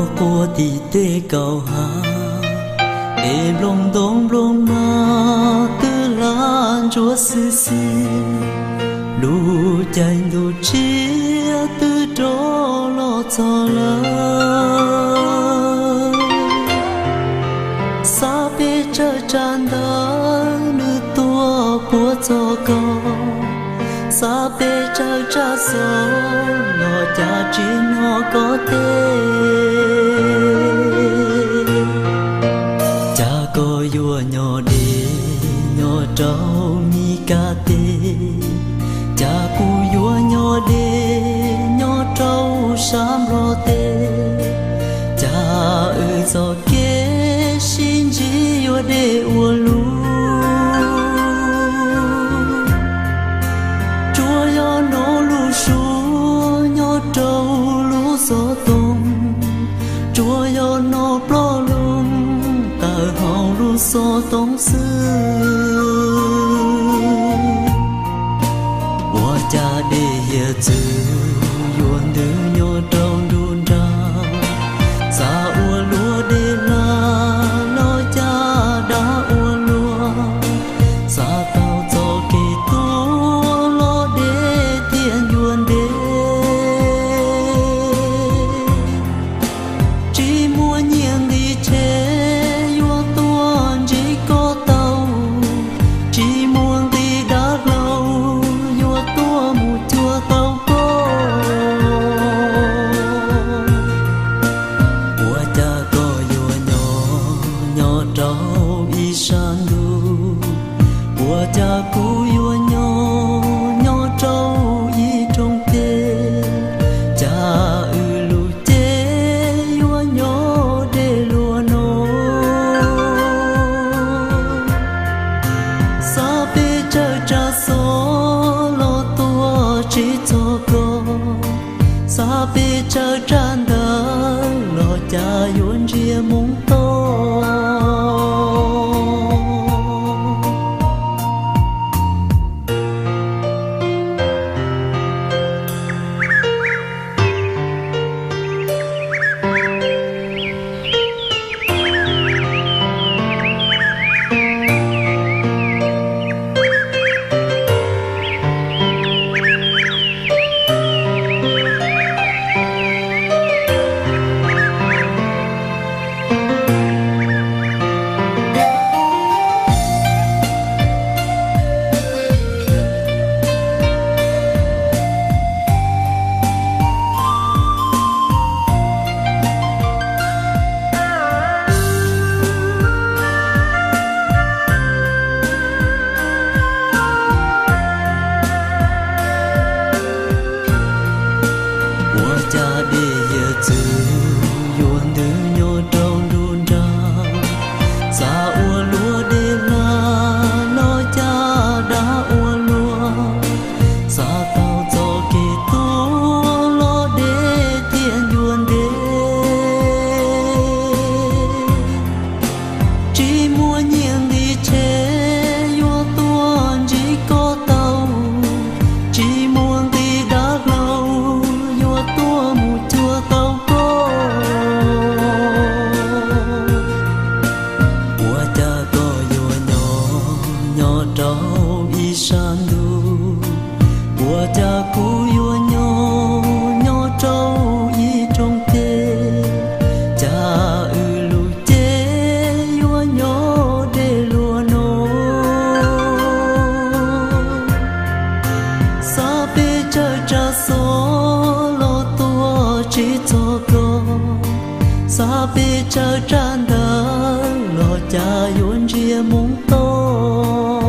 Quaj quaj tim tej kaum hav, es nplooj ntoo nplooj mab twb hlav ntsuab xwb xwb. Lub caij ntuj tshiab twb rov los txog lawm. Xav pes tsawg tsam ntawd nws tuaj puag txog koj. Xav pes tsawg tsam xov los cas tsis hnov koj teb. Cas koj yuav nyob deb nyob rau Mis Kas teb, cas kuv yuav nyob deb nyob rau sab Nplog teb. Cas wb txoj kev sib ntsib yuav deb ua luaj. Tsuas yog hnov lub suab nyob rau lub xov tooj, tsuas yog hnov ploj loo tawm hauv lub xov tooj xwb. Ua cas dej hiav txwv yuav ntws nyob rau nruab nrag, xav ua luaj dej hla los cas dab ua luaj. Xav tau txoj kev tuag los deb thiaj ncua ntev. Tsis muaj nyiaj nqi tshev yuav tuaj ntsib koj tau, tsis muaj nqi dav hlau yuav tuaj mus cuag tau koj. Ua cas koj yuav nyob nyob rau ib sab ntuj, ua cas kuv yuav nyob nyob rau ib rooj teb. Cas wb lub cev yuav nyob deb luaj no. Xav pes tsawg tsam xov los tuaj tsis txog koj. Xav pes tsawg tsam ntawd los cas yuav ntsia mus tod. Ua cas dej hiav txwv yuav ntws nyob rau nruab nrag, xav ua luaj dej hla los cas dab ua luaj. Xav tau txoj kev tuag los deb thiaj ncua ntev. Tsis muaj nyiaj nqi tshev yuav tuaj ntsib koj tau, tsis muaj nqi dav hlau yuav tuaj mus cuag tau koj. Ua cas koj yuav nyob nyob rau ib sab ntuj, ua cas kuv yuav nyob nyob rau ib rooj teb. Cas wb lub cev yuav nyob deb luaj no. Xav pes tsawg tsam xov los tuaj tsis txog koj. Xav pes tsawg tsam ntawd los cas yuav ntsia mus tod.